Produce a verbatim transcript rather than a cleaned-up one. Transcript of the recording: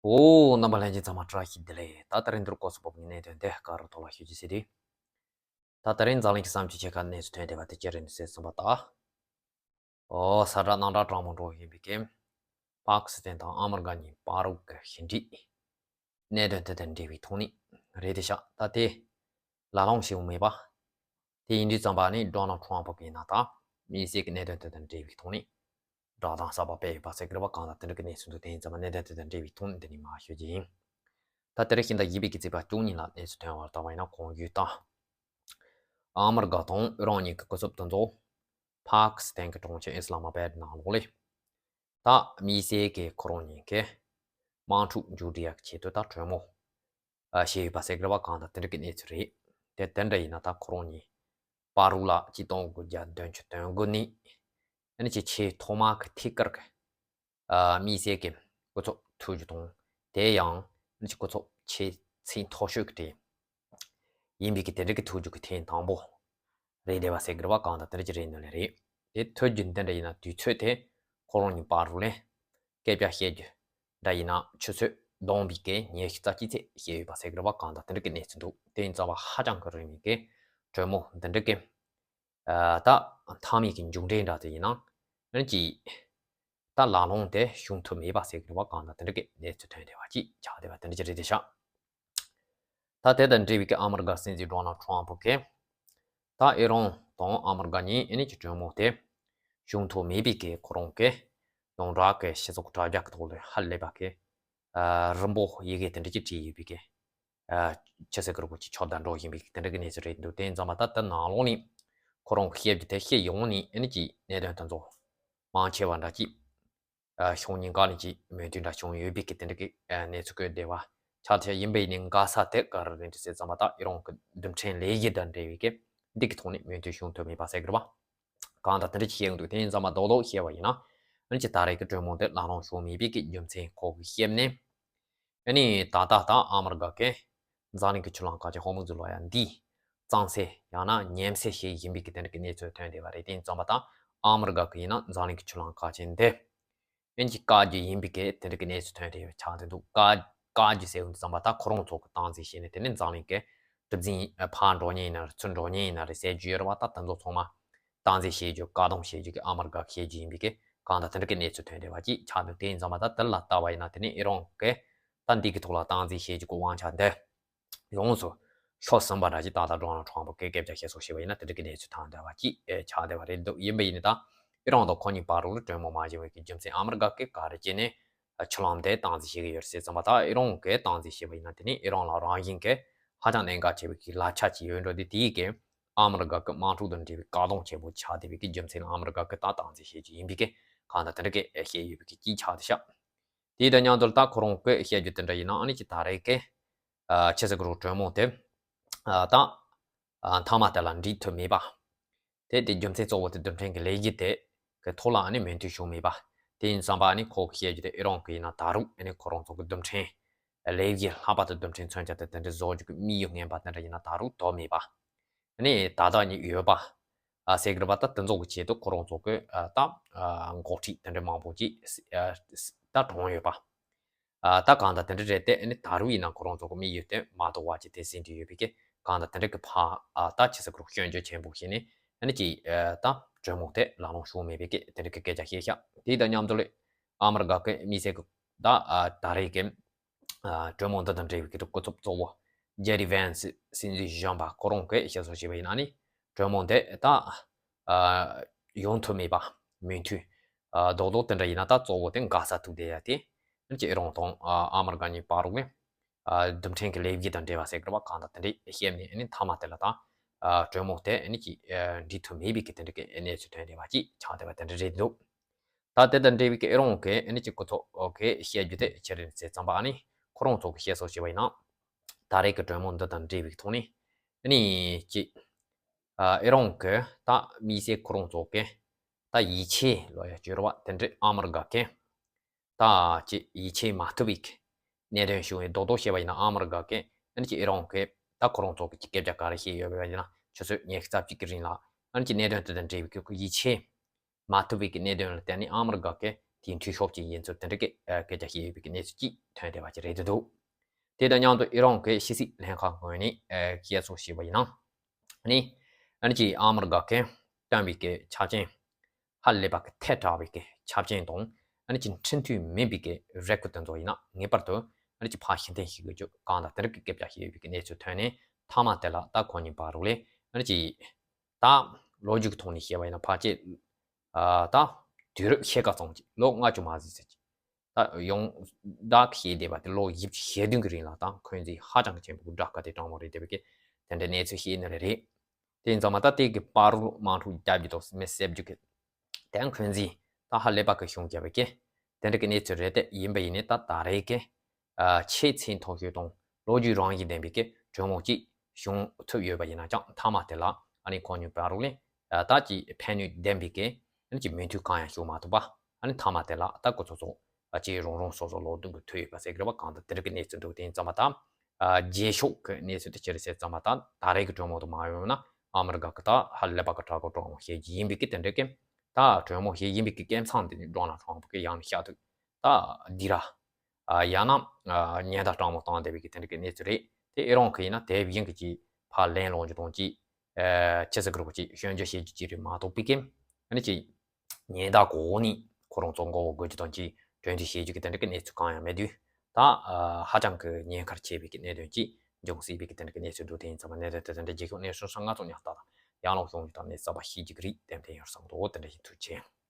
ཨོ། རྣམ་པ་ལྷན་རྒྱས་ཚང་མ་བཀྲ་ཤིས་བདེ་ལེགས། ད་ད་རིང་འདིར་སྐོར་སུ་བབས་ཀྱི་གནད་དོན་དེ་ག་རུ་ཐོག་ལ་ཞུ་རྒྱུ་ཟེར་དུས། ད་ད་རིང་འཛམ་གླིང་གི་བསམ་སྤྱོད་ཆེ་ཁག་གནས་ཚུལ་ཐོན་བསྡད་པ་དེ་ཅི་རེད་ཟེར་གསུངས་པ་ད། ཨོ། ས་བསྒྲགས་གནམ་བསྒྲགས་གྲང་མོ་འགྲོ་བཞིན་པའི་གི། པཱ་ཀི་སི་ཐན་དང་ཨ་མི་རི་ཀ་གཉིས་བར་དུ་གི་ཞི་འགྲིག་གནད་དོན་དེ་དང་འབྲེལ་བའི་ཐོག་ནས་རེད་དེ་ཤག་ད་དེ་ལ་ལོང་བྱེད་དགོས་མེད་པ། དེ་ཡིན་དུས་ཙམ་པ་ནི་ཌོ་ནལ་ཊམ་ཕུ་གིས་ཡིན་ན་ད་དམིགས་བསལ་གྱི་གནད་དོན་དེ་དང་འབྲེལ་བའི་ཐོག་ནས་བསྒྲགས་གཏམ་གསར་པ་སྤེལ་ཡོད་པ་ཟེར་གི་རེད་པ། གང་ལྟར་དེ་འདྲ་གི་གནས་ཚུལ་འདུག་དེ་ཡིན་ཙམ་པ་གནད་དོན་དེ་དང་འབྲེལ་བའི་ཐོག་ནས་འདི་ནས་མར་ཞུ་རྒྱུ་ཡིན། ད་དེ་རིང་ཕྱི་ཟླ་བཞི་པའི་གི་ཚེས་པ་བཅུ་གཉིས་ལ་གནས་ཚུལ་ཐོན་པར་བལྟས་པ་ཡིན་ན། གོང་ཞུས་ལྟར་ཨ་མི་རི་ཀ་དང་ཨི་རན་གཉིས་ཀྱི་སྐུ་ཚབ་དེ་ཚོ་པཱ་ཀི་སི་ཐན་གྱི་གྲོང་ཁྱེར་ཨི་སི་ལ་མ་བཱད་ནང་ལོགས་ལ། ད་དམིགས་བསལ་གྱི་ཁོ་རང་གཉིས་ཀྱི་དམག་འཁྲུག་མཇུག་སྒྲིལ་ཡག་གི་ཆེད་དུ་ད་གྲོས་མོལ་ཨ་བྱས་ཡོད་པ་ཟེར་གི་རེད་པ། གང་ལྟར་དེ་འདྲ་གི་གནས་ཚུལ་རེད། དེ་དེ་འདྲ་ཡིན་ན་ད་ཁོ་རང་གཉིས་བར་དུ་ལ་ཆིག་སྟོང་དགུ་བརྒྱ་བདུན་ཅུ་དོན་དགུ་ནས་ཨ་ནི་ཆེས་ཆེས་ཐོག་མ་གི་ཐད་ཀར་གྱི་ཨ་དམིགས་བསལ་གྱི་སྐུ་ཚབ་ཐུག་རྒྱུ་དང་། དེ་ཡང་ཨ་ནི་སྐུ་ཚབ་ཆེས་མཚན་མཐོ་ཤོས་ཀྱི་གྲས་ཡིན་པའི་གི་དེ་འདྲ་གི་ཐུག་རྒྱུ་གི་ཐེངས་དང་པོ་རེད་བསྡད་པ་ཟེར་གི་རེད་པ། གང་ལྟར་དེ་འདྲ་ཅིག་རེད་འདུག་ལེ་རེད། དེ་ཐུག་རྒྱུ་འདི་འདྲ་ཡིན་ན་དུས་ཚོད་དེ་ཁོ་རང་གཉིས་བར་དུ་ལ་སྐད་ཆ་བཤད་རྒྱུ་འདྲ་ཡིན་ན་ཆུ་ཚོད་བསྡོམས་པའི་གི་ཉི་ཤུ་རྩ་གཅིག་ཚད་བཤད་ཡོད་པ་ཟེར་གི་རེད་པ། གང་ལྟར་དེ་འདྲ་གི་གནས་ཚུལ་འདུག་དེ་ཡིན་ཙང་བ་ཧ་ཅང་གི་རིང་མིན་གི་གྲོས་མོལ་འདི་འདྲ་གི་ཨ་ད་མཐའ་མའི་གི་མཇུག་འབྲས་འདྲ་དེ་ཡིན་ན་ཨ་ནི་ཅིག་ད་ལ་ལོང་དེ་བྱུང་ཐུབ་མེད་པ་ཟེར་གི་རེད་པ། གང་ལྟར་དེ་འདྲ་གི་གནས་ཚུལ་ཐོན་བསྡད་པ་ཅིག་ཆགས་བསྡད་པ་དེ་འདྲ་ཅིག་རེད་དེ་ཤག་ད་དེ་དང་འབྲེལ་བའི་གི་ཨ་མི་རི་ཀ་སྲིད་འཛིན་ཌོ་ནལ་ཊམ་ཕུ་གིས་ད་ཨི་རན་དང་ཨ་མི་རི་ཀ་གཉིས་ཨ་ནི་ཀྱི་གྲོས་མོལ་དེ་བྱུང་ཐུབ་མེད་པའི་གི་ཁོ་རང་གི་ཡོངས་གྲགས་ཀྱི་སྤྱི་ཚོགས་དྲ་རྒྱ་གི་ཐོག་ལ་ཧ་ལས་པ་གི་ཨ་རིམ་པ་ཡི་གེ་དེ་འདྲ་ཅིག་བྲིས་ཡོད་པའི་གི་ཨ་ཆི་ཟེར་གི་རེད་པ། ཅིག་ཕྱོགས་བསྡུས་འགྲོ་བཞིན་པའི་གི་དེ་འདྲ་གི་གནས་ཚུལ་རེད་འདུག་དེ་ཡིན་ཙང་མ་ད་ལྟ་ནང་ལོགས་ནས་ཁོ་རང་གི་བཤད་རྒྱུ་དེ་སྤྱི་ཡོངས་ནས་ཨ་ནི་ཀྱི་གནད་དོན་དེ་ཚོ་མང་ཆེ་བ་འདྲ་ཅིག་ཨ་ཕྱོགས་གཉིས་ཀ་ནས་ཀྱི་མོས་མཐུན་འདྲ་བྱུང་ཡོད་པའི་གི་དེ་འདྲ་གི་ཨ་གནས་ཚུལ་བཀོད་བསྡད་པ་ཆགས་བསྡད་ཡིན་པ་ཡིན་ནའི་འགག་ས་དེ་ག་རེ་རེད་འདུག་ཟེར་ཙམ་པ་ད་ཨི་རན་གི་རྡུལ་ཕྲན་ལས་གཞི་དང་འབྲེལ་བའི་གི་འདི་གི་ཐོག་ནས་མོས་མཐུན་བྱུང་ཐུབ་མེད་པ་ཟེར་གི་རེད་པ། གང་ལྟར་དེ་འདྲ་ཅིག་བཤད་འདུག་དེ་ཡིན་ཙང་མ་རྡོག་རྡོག་བཤད་པ་ཡིན་ན་ཨ་ནི་ཀྱི་ད་རེས་ཀྱི་གྲོས་མོལ་དེ་ལ་ལོང་བྱུང་མེད་པའི་གི་རྒྱུ་མཚན་ཁོ་གིས་བཤད་ནས། ཨ་ནི་ད་ལྟ་ད་ཨ་མི་རི་ཀ་གི་འཛམ་གླིང་གི་ཆུ་ལམ་ཁ་ཆེ་ཧོར་མུ་ཛི་ལོ་ཡ་འདི་གཙང་སེལ་ཡང་ན་ཉམས་སེལ་བྱེད་བཞིན་པའི་གི་དེ་འདྲ་གི་གནས་ཚུལ་ཐོན་བསྡད་པ་རེད། དེ་ཡིན་ཙང་མ་ད་ཨ་མི་རི་ཀ་གི་ཡིན་ན་འཛམ་གླིང་གི་ཆུ་ལམ་ཁ་ཆེ་འདི་ཨ་ནི་ཀྱི་བཀག་རྒྱུ་ཡིན་པའི་གི་དེ་འདྲ་གི་གནས་ཚུལ་ཐོན་བསྡད་ཡོད་ཆགས་བསྡད་འདུག་བཀག་བཀག་རྒྱུ་ཟེར་ཡོང་དུས་ཙམ་པ་ད་ཁོ་རང་ཚོ་གི་སྟངས་འཛིན་བྱས་ནས་དེ་ནས་འཛམ་གླིང་གི་གྲུ་གཟིངས་ཕར་འགྲོ་མཁན་ཡིན་ན་རེད། ཚུར་འགྲོ་མཁན་ཡིན་ན་རེད་ཟེར་རྒྱུ་ཡོད་རེད་པ། ད་དེ་ཚོ་ཚང་མ་སྟངས་འཛིན་བྱེད་རྒྱུ་བཀག་སྡོམ་བྱེད་རྒྱུ་གི་ཨ་མི་རི་ཀ་གི་བཤད་རྒྱུ་ཡིན་པའི་གི་གང་ལྟར་དེ་འདྲ་གི་གནས་ཚུལ་ཐོན་བསྡད་པ་ཅིག་ཆགས་འདུག་དེ་ཡིན་ཙང་མ་ད་དེ་ལ་ལྟ་བ་ཡིན་ན་དེ་ནས་ཨི་རན་གི་ད་འདི་གི་ཐོག་ལ་སྟངས་འཛིན་བྱེད་རྒྱུ་གི་དབང་ཆ་འདི་ཡོངས་སུ་ཤོར་ཟིན་པ་འདྲ་ཅིག་ད་ལྟ་ཌོ་ནལ་ཊམ་ཕུ་གི་སྐད་ཆ་བཤད་སོགས་བྱས་པ་ཡིན་ན་དེ་འདྲ་གི་གནས་ཚུལ་ཐོན་བསྡད་པ་ཅིག་ཨེ་ཆགས་བསྡད་པ་རེད་འདུག་ཡིན་པ་ཡིན་ནའི་ད་ཨི་རན་དང་ཁོ་གཉིས་བར་དུ་གྲོས་མོལ་མ་བྱུང་བའི་གི་རྒྱུ་མཚན་ཨ་མི་རི་ཀ་གི་ག་རེ་བྱས་ནས་ཆུ་ལམ་དེ་སྟངས་འཛིན་བྱེད་ཀྱི་ཡོད་རེད་ཟེར་ཙམ་པ་ད་ཨི་རན་གི་སྟངས་འཛིན་བྱས་པ་ཡིན་ན་དེ་ནས་ཨི་རན་ལ་རང་བཞིན་གི་ཧ་ཅང་གནད་འགག་ཆེ་བའི་གི་ལག་ཆ་ཅིག་ཡོད་འགྲོ། དེ་དེའི་གི་ཨ་མི་རི་ཀ་གི་དམག་འཁྲུག་དང་འབྲེལ་བའི་བཀག་སྡོམ་ཆེན་པོ་ཆགས་བསྡད་པའི་གི་རྒྱུ་མཚན་ལ་ཨ་མི་རི་ཀ་གི་ད་སྟངས་འཛིན་བྱེད་རྒྱུ་ཡིན་པའི་གི་གང་ལྟར་དེ་འདྲ་གི་བཤད་ཡོད་པའི་གི་ཅིག་ཆགས་བསྡད་ཤག་དེ་དང་མཉམ་དུ་ད་ཁོ་རང་གི་བཤད་རྒྱུ་དེ་འདྲ་ཡིན་ན་ཨ་ནི་ཅིག་ད་རེས་གི་ཨ་ཆི་ཟེར་གི་རེད་པ། གྲོས་མོལ་དེ་ཨ་ད་ཨ་མཐའ་མ་དེ་ལ་འགྲིག་ཐུབ་མེད་པ། དེ་དེ་རྒྱུ་མཚན་གཙོ་བོ་དེ་རྡུལ་ཕྲན་གྱི་ལས་གཞི་དེ་གི་ཐོག་ལ་ཨ་ནི་མོས་མཐུན་བྱུང་མེད་པ། དེ་ཡིན་ཙང་པ་ཨ་ནི་ཁོ་གིས་བཤད་རྒྱུ་དེ་ཨི་རན་གྱིས་ཡིན་ན་ད་རུང་ཨ་ནི་ཁོ་རང་ཚོ་གི་རྡུལ་ཕྲན་ལས་གཞི་ལྷག་པར་དུ་རྡུལ་ཕྲན་མཚོན་ཆ་དེ་དེ་འདྲ་བཟོ་རྒྱུ་གི་དམིགས་ཡུལ་ངན་པ་དེ་འདྲ་ཡིན་ན་ད་རུང་དོར་མེད་པ། ཨ་ནི་ད་ལྟ་ནི་ཡོད་པ་ཨ་ཟེར་གི་རེད་པ། ད་དེ་ཚོ་གི་ཆེད་དུ་ཁོ་རང་ཚོ་གི་ཨ་ད་ཨ་འགོ་ཁྲིད་དེ་འདྲ་མང་པོ་ཅིག་ཨ་ད་གྲོངས་ཡོད་པ། ཨ་ད་གང་ལྟར་དེ་འདྲ་རེད་དེ། ཨ་ནི་ད་རུང་ཡིན་ན་ཁོ་རང་ཚོ་གི་དམིགས་ཡུལ་དེ་མ་དོར་བ་ཅིག་དེ་ཟིན་བྲིས་ཡོད་པའི་གི་གང་ལྟར་དེ་འདྲ་གི་ཕར་ཨ་ད་ཆི་ཟེར་གི་རེད་པ། སྐྱོན་བརྗོད་ཆེན་པོ་བྱས་ནས་ཨ་ནི་ཅིག་ཨ་ད་གྲོས་མོལ་དེ་ལ་ལོང་བྱུང་མེད་པའི་གི་དེ་འདྲ་གི་སྐད་ཆ་བཤད་ཤག་དེ་དང་མཉམ་དུ་ལས་ཨ་མི་རི་ཀ་གི་དམིགས་བསལ་གི་ད་ཨ་ད་རེས་གི་ཨ་གྲོས་མོལ་འདི་དང་འབྲེལ་བའི་གི་སྐུ་ཚབ་གཙོ་བོ་ཇེ་ཌི་ཝན་སི་སྲིད་འཛིན་གཞོན་པ་ཁོ་རང་གིས་བཤད་སྲོལ་བྱས་པ་ཡིན་ན་ནི་གྲོས་མོལ་དེ་ད་ཨ་ཡོང་ཐུབ་མེད་པ། མོས་མཐུན་ཨ་རྡོག་རྡོག་དེ་འདྲ་ཡིན་ན་ད་གཙོ་བོ་དེ་འགག་ས་ཐུག་བསྡད་ཡ་དེ་ཨ་ནི་ཅིག་ཨི་རན་དང་ཨ་ཨ་མི་རི་ཀ་གཉིས་བར་དུ་ནི་ཨ་རྡུལ་ཕྲན་གྱི་ལས་གཞི་དང་འབྲེལ་བ་ཟེར་གི་རེད་པ། གང་ལྟར་དེ་འདྲ་བཤད་ནས་ཨ་ནི་མཐའ་མ་དེ་ལ་ད་ཨ་གྲོས་མོལ་དེ་ཨ་ནི་ཅིག་ཨ་འགྲིག་ཐུབ་མེད་པའི་གི་དེ་འདྲ་གི་གནས་ཚུལ་ཐོན་བསྡད་པ་ཅིག་ཆགས་བསྡད་པ་དེ་འདྲ་རེད་འདུག་ད་དེ་དང་འབྲེལ་བའི་གི་ཨི་རན་གི་ཨ་ནི་ཅིག་སྐུ་ཚབ་གིས་བཤད་རྒྱུ་དེ་ཅི་རེད་ཟེར་ཙམ་པ་ཨ་ནི་ཁོ་རང་ཚོ་གིས་བཤད་སྲོལ་བྱས་པ་ཡིན་ན་ད་རེས་གི་གྲོས་མོལ་འདི་དང་འབྲེལ་བའི་ཐོག་ནས་ཨ་ནི་ཅིག་ཨ་ཨི་རན་གི་ད་དམིགས་བསལ་ཁོ་རང་ཚོ་གི་ད་ཡིད་ཆེས་ལོ་ཡ་བཅོས་ར་བ་དེ་འདྲ་ཨ་མི་རི་ཀ་གི་ད་ཅིག་ཡིད་ཆེས་མ་ཐུབ་པའི་གི་གནད་དོན་བྱུང་བའི་རྡོག་རྡོག་བཤད་པ་ཡིན་ན་ཨ་མི་རི་ཀ་གི་ཨ་ནི་ཅིག་ཨི་རན་གི་ད་ཁོ་རང་ཚོ་གི་ཅིག་སྐད་ཆ་ག་རེ་བཤད་ཡོད་པ་ཡིན་ན་ཆུ་ཚོད་ཉི་ཤུ་རྩ་གཅིག་གི་རིང་ལ་ཨ་ནི་ཅིག་གནད་དོན་དེ་དང་འབྲེལ་བའི་གི་ཡིད་ཆེས་མ་ཐུབ་པའི་གི་གནད་དོན་ལ་བརྟེན་ནས་ཨ་མི་རི་ཀ་གི་ དེའི་འཐུས་ཤོར་གྱི་ཡིན་ཚུལ་དེ་འདྲ་གི་ཨ་སྐད་ཆ་བཤད་ཡོད་པའི་གི་གནས་ཚུལ་ཅིག་ཐོན་བསྡད་པ་ཅིག་རེད་འདུག་དེ་དང་མཉམ་དུ་ཨི་རན་གྱི་ཕྱི་སྲིད་ལྷན་ཁང་ངོས་ནས་ཨ་བཤད་སྲོལ་ཞུས་པ་ཡིན་ན། ཨ་ནི་ཨ་ནི་ཅིག་ཨ་མི་རི་ཀ་གིས་བཏོན་པའི་གི་ཆ་རྐྱེན་ཧ་ལས་པ་གི་ཐལ་དྲགས་པའི་གི་ཆ་རྐྱེན་དང་ཨ་ནི་ཅིག་འཕྲིན་ཐུང་མིན་པའི་གི་རེ་སྐུལ་དེ་ཚོ་ཡིན་ན་ངེས་པར་དུ་ཨ་ནི་ཅིག་ཕར་ཕྱིར་འཐེན་བྱེད་དགོས་རྒྱུ་གང་དང་དེ་འདྲ་གི་སྐད་ཆ་བཤད་ཡོད་པའི་གི་གནས་ཚུལ་ཐོན་ནས། མཐའ་མ་དེ་ལ་ད་ཁོ་གཉིས་བར་རུ་ལས་ཨ་ནི་ཅིག་ད་ལོ་རྒྱུས་ཀྱི་ཐོག་ནས་བཤད་པ་ཡིན་ན་ཕལ་ཆེར་ཨ་ད་དུས་རབས་ཕྱེད་ཀ་ཙམ་ཅིག་ལོ་ལྔ་བཅུ་མ་ཟིན་ཙམ་ཅིག་ད་ཡོངས་བསྡོམས་བྱས་བསྡད་པ་དེ་ལོ་བཞི་བཅུ་ཞེ་བདུན་གྱི་རིང་ལ་ད་འཁོན་འཛིན་ཧ་ཅང་གི་ཆེན་པོ་དགྲ་དགའ་དེ་གྲང་མོ་རེད་བསྡད་པའི་གི་དེ་འདྲའི་གནས་ཚུལ་ཞིག་ཡིན་ནི་རེད། དེ་ཡིན་ཙང་མ་ད་དེ་གི་བར་རུ་དམག་འཁྲུག་རྒྱག་རྒྱུ་དང་མི་བསད་རྒྱུ་གི་དེ་འཁོན་འཛིན་ད་ཧ་ལས་པ་གི་བྱུང་བསྡད་པའི་གི་དེ་འདྲ་གི་གནས་ཚུལ་རེད། དེ་ཡིན་པ་ཡིན་ནའི་ད་ད་རེས་གི་ཨ་ཆེས་ཚད་མཐོ་ཤོས་དང་ལོ་རྒྱུས་རང་བཞིན་ལྡན་པའི་གི་གྲོས་མོལ་ཅིག་བྱུང་ཐུབ་ཡོད་པ་ཡིན་ན་ཀྱང་མཐའ་མ་དེ་ལ་ཨ་ནི་ཁོ་གཉིས་བར་རུ་ལས་ཨ་ད་ཀྱི་ཕན་ནུས་ལྡན་པའི་གི་ཨ་ནི་ཀྱི་མོས་མཐུན་གང་ཡང་བྱུང་མ་ཐུབ་པ། ཨ་ནི་མཐའ་མ་དེ་ལ་ད་ཁོ་ཚོ་ཚོ་ཨ་ཅིག་རང་རང་སོ་སོ་ལོག་སྟོན་གྱི་ཐུག་ཡོད་པ་ཟེར་གི་རེད་པ། གང་ལྟར་དེ་རིགས་ཀྱི་གནས་ཚུལ་འདུག་དེ་ཡིན་ཙང་མ་ད་ཨ་རྗེས་ཕྱོགས་ཀྱི་གནས་ཚུལ་དེ་ཅི་རེད་ཟེར་ཙང་མ་ད་ད་རེས་ཀྱི་གྲོས་མོལ་དུ་མ་ཡོང་ན་ཨ་མི་རི་ཀ་གི་ད་ཧ་ལས་པ་གི་དྲག་པོ་གྲོས་མོལ་བྱེད་ཀྱི་ཡིན་པའི་གི་དེ་འདྲ་གི་ད་གྲོས་མོལ་བྱེད་ཡིན་པའི་གི་སྐད་མཚམས་དེ་ནི་འགྲོ་ན་དྲང་པོ་གི་ཡང་ནས་བཤད་ཐུབ། ད་འདི་ར། ཨ་ཡང་ན་ཨ་ཉེན་བརྡ་དྲང་མོ་བཏང་བསྡད་པའི་གི་དེ་འདྲ་གི་གནས་ཚུལ་རེད། དེ་ཨི་རན་གི་ཡིན་ན་དེབ་ཡིན་གི་ཅིག་ཕར་ལན་སློག་རྒྱུ་དང་ཅིག་ཨ་ཆི་ཟེར་གི་རེད་གོ་ཅིག་སྐྱོན་བརྗོད་བྱེད་རྒྱུ་ཅིག་རེད་མ་གཏོགས་པའི་གི་ཨ་ནི་ཅིག་ཉེན་བརྡ་གོ་ནི་ཁོ་རང་ཚོ་མགོ་བོ་དགོད་རྒྱུ་དང་ཅིག་གྲོས་མཐུན་བྱེད་རྒྱུ་གི་དེ་འདྲ་གི་གནས་ཚུལ་གང་ཡང་མེད་དུས། ད་ཨ་ཧ་ཅང་གི་ཉེན་ཁར་ཆེ་བའི་གི་གནད་དོན་ཅིག་འབྱུང་སྲིད་པའི་གི་དེ་འདྲ་གི་གནས་ཚུལ་འདུག་དེ་ཡིན་ཙང་མ་གནད་དོན་དེ་དེ་འདྲ་རྒྱལ་ཁབ་གནས་ཚུལ་སོང་ང་ཚོ་ཉག་ཏག་ཡང་ལོག་ཤོང་རྒྱུ་དང་གནས་ཚབ་པ་ཤེས་རྒྱུ་གི་རིགས་ཏན་ཏན་ཡོད་བསམ་འདུག་དེ་འདྲ་ཡིན། ཐུགས་རྗེ་ཆེ།